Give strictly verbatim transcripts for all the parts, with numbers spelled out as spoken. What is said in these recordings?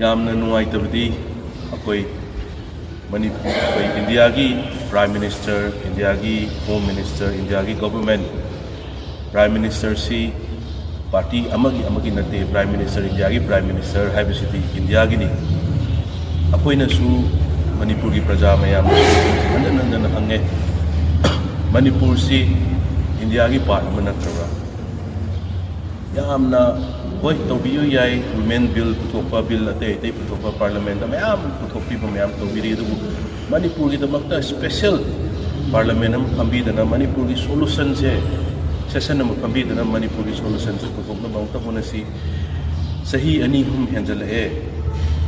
ꯌꯥꯝꯅ ꯅꯨꯡꯉꯥꯏꯇꯕꯗꯤ ꯑꯩꯈꯣꯏ ꯃꯅꯤꯄꯨꯔ, ꯑꯩꯈꯣꯏ ꯏꯟꯗꯤꯌꯥꯒꯤ Prime Minister, ꯏꯟꯗꯤꯌꯥꯒꯤ Home Minister, ꯏꯟꯗꯤꯌꯥꯒꯤ government, Prime Ministerꯁꯤ party ꯑꯃꯒꯤ ꯑꯃꯒꯤ ꯅꯠꯇꯦ꯫ Prime Minister, ꯏꯟꯗꯤꯌꯥꯒꯤ Prime Minister ꯍꯥꯏꯕꯁꯤꯗꯤ ꯏꯟꯗꯤꯌꯥꯒꯤꯅꯤ꯫ ꯑꯩꯈꯣꯏꯅꯁꯨ, ꯃꯅꯤꯄꯨꯔꯒꯤ ꯄ꯭ꯔꯖꯥ ꯃꯌꯥꯝꯅꯁꯨ ꯍꯟꯖꯟ ꯍꯟꯖꯟꯅ ꯍꯪꯉꯦ, "ꯃꯅꯤꯄꯨꯔꯁꯤ ꯏꯟꯗꯤꯌꯥꯒꯤ part ꯑꯃ ꯅꯠꯇ꯭ꯔꯕ꯭ꯔꯥ?" ꯌꯥꯝꯅ, ꯍꯣꯏ, ꯇꯧꯕꯤꯌꯨ ꯌꯥꯏ, Women Bill ꯄꯨꯊꯣꯛꯄ, bill ꯑꯇꯩ ꯑꯇꯩ ꯄꯨꯊꯣꯛꯄ, parliamentꯇ ꯃꯌꯥꯝ ꯄꯨꯊꯣꯛꯄꯤꯕ ꯃꯌꯥꯝ ꯇꯧꯕꯤꯔꯤ, ꯑꯗꯨꯕꯨ ꯃꯅꯤꯄꯨꯔꯒꯤꯗꯃꯛꯇ special parliament ꯑꯃ ꯐꯝꯕꯤꯗꯅ, ꯃꯅꯤꯄꯨꯔꯒꯤ solutionꯁꯦ, session ꯑꯃ ꯐꯝꯕꯤꯗꯅ ꯃꯅꯤꯄꯨꯔꯒꯤ solutionꯁꯦ ꯄꯨꯊꯣꯛꯅꯕ ꯑꯃꯨꯛꯇ ꯍꯣꯠꯅꯁꯤ꯫ ꯆꯍꯤ ꯑꯅꯤ ꯑꯍꯨꯝ ꯍꯦꯟꯖꯜꯂꯛꯑꯦ꯫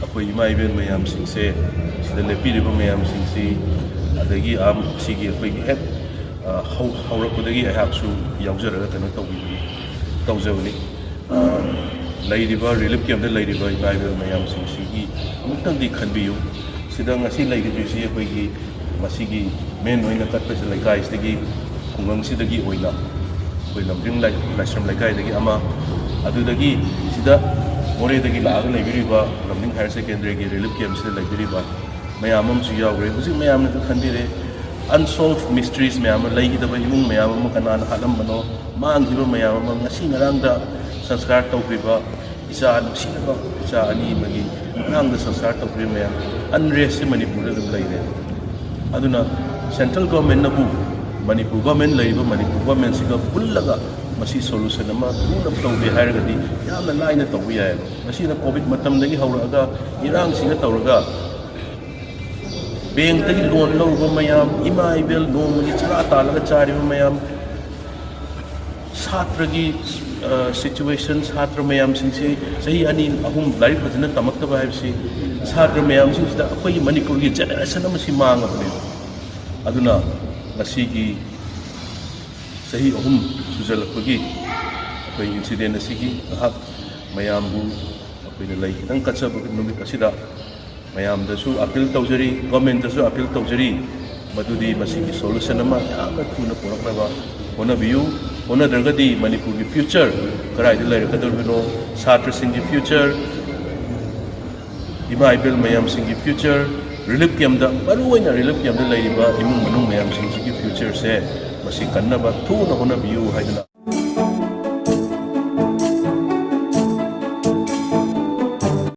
ꯑꯩꯈꯣꯏ ꯏꯃꯥ ꯏꯕꯦꯜ ꯃꯌꯥꯝꯁꯤꯡꯁꯦ, ꯁꯤꯗ ꯂꯦꯞꯄꯤꯔꯤꯕ ꯃꯌꯥꯝꯁꯤꯡꯁꯤ, ꯑꯗꯒꯤ ꯑꯥ, ꯁꯤꯒꯤ ꯑꯩꯈꯣꯏꯒꯤ ꯍꯦꯛ, ꯑ, ꯍꯧ-, ꯍꯧꯔꯛꯄꯗꯒꯤ ꯑꯩꯍꯥꯛꯁꯨ ꯌꯥꯎꯖꯔꯒ ꯀꯩꯅꯣ ꯇꯧꯕꯤꯕꯅꯤ, ꯇꯧꯖꯕꯅꯤ꯫ ꯑ, ꯂꯩꯔꯤꯕ relief campꯇ ꯂꯩꯔꯤꯕ ꯏꯃꯥ ꯏꯕꯦꯜ ꯃꯌꯥꯝꯁꯤꯡꯁꯤꯒꯤ ꯑꯃꯨꯛꯇꯪꯗꯤ ꯈꯟꯕꯤꯌꯨ꯫ ꯁꯤꯗ ꯉꯁꯤ ꯂꯩꯒꯗꯣꯏꯁꯤ ꯑꯩꯈꯣꯏꯒꯤ ꯃꯁꯤꯒꯤ main ꯑꯣꯏꯅ ꯀꯠꯄꯁꯤ ꯂꯩꯀꯥꯏꯁꯤꯗꯒꯤ, ꯈꯨꯡꯒꯪꯁꯤꯗꯒꯤ ꯑꯣꯏꯅ ꯑꯩꯈꯣꯏ ꯂꯝꯖꯤꯡ ꯂꯥꯏ-, ꯂꯥꯏꯁ꯭ꯔꯝ ꯂꯩꯀꯥꯏꯗꯒꯤ ꯑꯃ, ꯑꯗꯨꯗꯒꯤ ꯁꯤꯗ ꯃꯣꯔꯦꯗꯒꯤ ꯂꯥꯛꯑꯒ ꯂꯩꯕꯤꯔꯤꯕ ꯂꯝꯖꯤꯡ Higher Secondary relief campꯁꯤꯗ ꯂꯩꯕꯤꯔꯤꯕ ꯃꯌꯥꯝ ꯑꯃꯁꯨ ꯌꯥꯎꯈ꯭ꯔꯦ꯫ ꯍꯧꯖꯤꯛ ꯃꯌꯥꯝꯅꯁꯨ ꯈꯟꯕꯤꯔꯦ, unsolved mysteries ꯃꯌꯥꯝ ꯑꯃ, ꯂꯩꯈꯤꯗꯕ ꯏꯃꯨꯡ ꯃꯌꯥꯝ ꯑꯃ, ꯀꯅꯥꯅ ꯍꯥꯠꯂꯝꯕꯅꯣ, ꯃꯥꯡꯈꯤꯕ ꯃꯌꯥꯝ ꯑꯃ, ꯉꯁꯤ ꯉꯔꯥꯡꯗ ꯁꯪꯁꯀꯥꯔ ꯇꯧꯈ꯭ꯔꯤꯕ ꯏꯆꯥ, ꯅꯨꯡꯁꯤꯅꯕ ꯏꯆꯥ ꯑꯅꯤ ꯑꯃꯒꯤ ꯉꯔꯥꯡꯗ ꯁꯪꯁꯀꯥꯔ ꯇꯧꯈ꯭ꯔꯤꯕ ꯃꯌꯥꯝ, unrestꯁꯤ ꯃꯅꯤꯄꯨꯔꯗ ꯑꯗꯨꯝ ꯂꯩꯔꯦ꯫ ꯑꯗꯨꯅ central governmentꯅꯕꯨ ꯃꯅꯤꯄꯨꯔ government, ꯂꯩꯔꯤꯕ ꯃꯅꯤꯄꯨꯔ governmentꯁꯤꯒ ꯄꯨꯜꯂꯒ ꯃꯁꯤ solution ꯑꯃ ꯊꯨꯅ ꯇꯧꯒꯦ ꯍꯥꯏꯔꯒꯗꯤ ꯌꯥꯝꯅ ꯂꯥꯏꯅ ꯇꯧꯕ ꯌꯥꯏꯑꯕ꯫ ꯃꯁꯤꯅ COVID ꯃꯇꯝꯗꯒꯤ ꯍꯧꯔꯛꯑꯒ ꯏꯔꯥꯡꯁꯤꯒ ꯇꯧꯔꯒ bankꯇꯒꯤ loan ꯂꯧꯔꯨꯕ ꯃꯌꯥꯝ, ꯏꯃꯥ ꯏꯕꯦꯜ ꯅꯣꯡꯃꯒꯤ ꯆꯔꯥ ꯇꯥꯜꯂꯒ ꯆꯥꯔꯤꯕ ꯃꯌꯥꯝ, ꯁꯥꯇ꯭ꯔꯒꯤ, ꯑ, situation, ꯁꯥꯇ꯭ꯔ ꯃꯌꯥꯝꯁꯤꯡꯁꯤ ꯆꯍꯤ ꯑꯅꯤ ꯑꯍꯨꯝ ꯂꯥꯏꯔꯤꯛ ꯐꯖꯅ ꯇꯝꯃꯛꯇꯕ ꯍꯥꯏꯕꯁꯤ, ꯁꯥꯇ꯭ꯔ ꯃꯌꯥꯝꯁꯤꯡꯁꯤꯗ ꯑꯩꯈꯣꯏꯒꯤ ꯃꯅꯤꯄꯨꯔꯒꯤ generation ꯑꯃꯁꯤ ꯃꯥꯡꯉꯕꯅꯦꯕ꯫ ꯑꯗꯨꯅ ꯉꯁꯤꯒꯤ ꯆꯍꯤ ꯑꯍꯨꯝ ꯁꯨꯖꯜꯂꯛꯄꯒꯤ ꯑꯩꯈꯣꯏ incident ꯑꯁꯤꯒꯤ ꯉꯥꯏꯍꯥꯛ ꯃꯌꯥꯝꯕꯨ ꯑꯩꯈꯣꯏꯅ ꯂꯩ ꯈꯤꯇꯪ ꯀꯠꯆꯕ ꯅꯨꯃꯤꯠ ꯑꯁꯤꯗ ꯃꯌꯥꯝꯗꯁꯨ appeal ꯇꯧꯖꯔꯤ, governmentꯇꯁꯨ appeal ꯇꯧꯖꯔꯤ, ꯃꯗꯨꯗꯤ ꯃꯁꯤꯒꯤ solution ꯑꯃ ꯌꯥꯝꯅ ꯊꯨꯅ ꯄꯨꯔꯛꯅꯕ ꯍꯣꯠꯅꯕꯤꯌꯨ꯫ ꯍꯣꯠꯅꯗ꯭ꯔꯒꯗꯤ ꯃꯅꯤꯄꯨꯔꯒꯤ future ꯀꯗꯥꯏꯗ ꯂꯩꯔꯛꯀꯗꯧꯔꯤꯕꯅꯣ? ꯁꯥꯇ꯭ꯔꯁꯤꯡꯒꯤ future, ꯏꯃꯥ ꯏꯕꯦꯜ ꯃꯌꯥꯝꯁꯤꯡꯒꯤ ꯐ꯭ꯌꯨꯆꯔ, ꯔꯤꯂꯤꯐ ꯀꯦꯝꯗ, ꯃꯔꯨꯑꯣꯏꯅ ꯔꯤꯂꯤꯐ ꯀꯦꯝꯗ ꯂꯩꯔꯤꯕ ꯏꯃꯨꯡ ꯃꯅꯨꯡ ꯃꯌꯥꯝꯁꯤꯡꯁꯤꯒꯤ ꯐ꯭ꯌꯨꯆꯔꯁꯦ ꯃꯁꯤ ꯀꯟꯅꯕ ꯊꯨꯅ ꯍꯣꯠꯅꯕꯤꯌꯨ ꯍꯥꯏꯗꯨꯅ